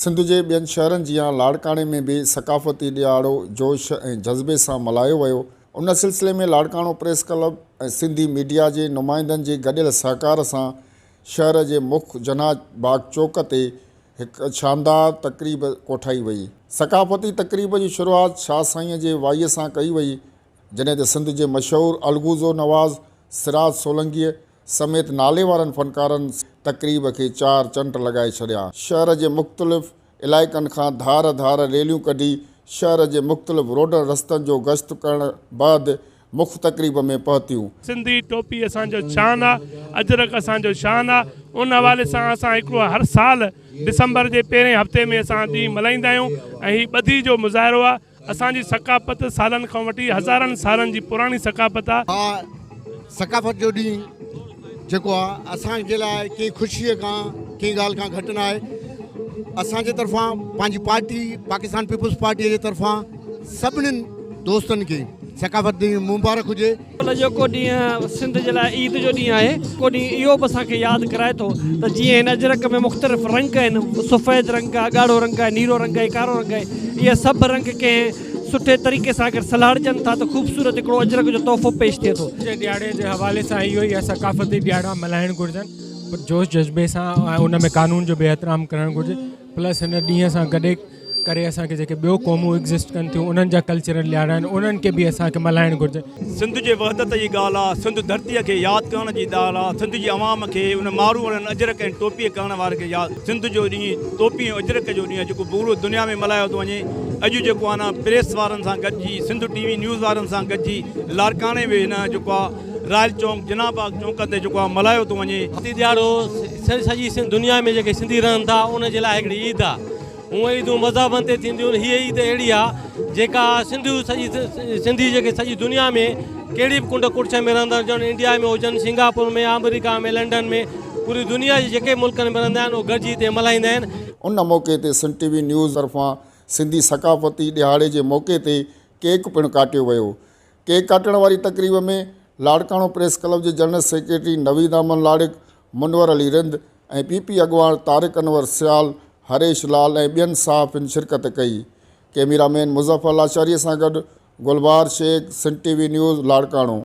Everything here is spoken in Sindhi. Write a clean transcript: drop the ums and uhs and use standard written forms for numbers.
سنڌ جي ٻين شهرن جيان لاڙڪاڻي ۾ به ثقافتي ڏهاڙو جوش ۽ جذبي سان ملهايو ويو. ان سلسلي ۾ Larkana press club ۽ Sindhi media جي نمائندن جي گڏيل سهڪار سان شهر جي مک جناح باغ چوڪ تي هڪ شاندار تقريب ڪوٺائي وئي. ثقافتي تقريب جي شروعات شاهه سائينء جي وائيء سان ڪئي وئي، جڏهن ته سنڌ جي مشهور الغوزو نواز سراج سولنگيء سميت ناليوارن فنڪارن تقريب کي چار چنڊ لڳائي ڇڏيا. شهر جي مختلف علائقن کان ڌار ڌار ريليون ڪڍي شهر جي مختلف روڊن رستن جو گشت ڪرڻ بعد مک تقريب ۾ پهتيون. سنڌي ٽوپي اسان جو شان آ، اجرڪ اسان جو شان آ، ان حوالي سان اسان هڪڙو هر سال ڊسمبر جي پهرين هفتي ۾ اسان ڏينهن ملهائيندا آهيون ۽ هي ٻڌي جو مظاهرو آ. اسان جي ثقافت سالن کان وٺي هزارن سالن جي پراڻي ثقافت آ. ها ثقافت جو ڏينهن جيڪو آ اسان جي لاء ڪنهن خوشيء کان ڪنهن ڳالهه کان گهٽ نه آهي اسان جي طرفان پنهنجي پارٽي پاڪستان پيپلز پارٽيء جي طرفان سڀنين دوستن کي ثقافت ڏينهن مبارڪ هجي. اڄوڪو ڏينهن سنڌ جي لاء عيد جو ڏينهن آهي. اڄوڪو ڏينهن اهو به اسان کي ياد ڪرائي ٿو ته جيئن هن اجرڪ ۾ مختلف رنگ آهن، سفيد رنگ آهي، ڳاڙهو رنگ آهي، نيرو رنگ آهي، ڪارو رنگ آهي، اهي سڀ رنگ ڪنهن سٺي طريقي سان اگر سلهاڙجن ٿا ته خوبصورت هڪڙو اجرڪ جو تحفو پيش ٿئي ٿو. جي ڏيهاڙي جي حوالي سان اهو ئي آهي ثقافتي ڏيهاڙا ملهائڻ گهرجن جوش جذبي سان ۽ ان ۾ قانون جو به احترام ڪرڻ گهرجي پلس هن ڏينهن سان گڏي ڪري اسان کي جيڪي ٻيو قومون ايگزسٽ ڪن ٿيون انهن جا ڪلچرل ڏيهاڙا آهن انهن کي به اسان کي ملهائڻ گهرجي. سنڌ جي وحدت جي ڳالهه آ، سنڌ ڌرتيء کي ياد ڪرڻ جي ڳالهه آ، سنڌ جي عوام کي ان ماروئڙن اجرڪ ۽ ٽوپيء ڪرڻ وارن کي ياد سنڌ جو ڏينهن ٽوپي ۽ اجرڪ جو ڏينهن آ جيڪو پورو دنيا ۾ ملهايو ٿو وڃي اڄ جيڪو آ نه پريس وارن سان گڏجي سنڌ ٽي وي نيوز وارن سان گڏجي لاڙڪاڻي ۾ هن جيڪو آ رائل چونڪ جناح باغ چونڪ تي جيڪو آ ملهايو ٿو وڃي. هي ڏيهاڙو سڄي سنڌ دنيا ۾ جيڪي سنڌي رهن ٿا ان جي لاء هڪڙي عيد آ. هونء عيدون مذهبن تي ٿينديون آهن، هيء عيد اهڙي آ جيڪا سنڌو سڄي سنڌي جيڪي سڄي دنيا ۾ ڪهڙي به ڪنڊ ڪڙڇ ۾ رهندا هجن انڊيا ۾ هجن سنگاپور ۾ آمريڪا ۾ لنڊن ۾ پوري دنيا جي جيڪي به ملڪن ۾ رهندا آهن اهي گڏجي هتي ملهائيندا آهن. ان موقعي تي سنڌ ٽي وي نيوز طرفان سنڌي ثقافتي ڏهاڙي جي موقعي تي ڪيڪ پڻ ڪاٽيو ويو. ڪيڪ ڪاٽڻ واري تقريب ۾ لاڙڪاڻو پريس ڪلب جي general secretary Naveed Ahmed Larik, Munawar Ali Rind ۽ P P اڳواڻ طارق انور سيال، هريش لال ۽ ٻين صحافين شرڪت ڪئي. ڪئميرا مين مظفر لاشاري سان گڏ Gulbahar Shaikh, Sindh T V news, Larkana.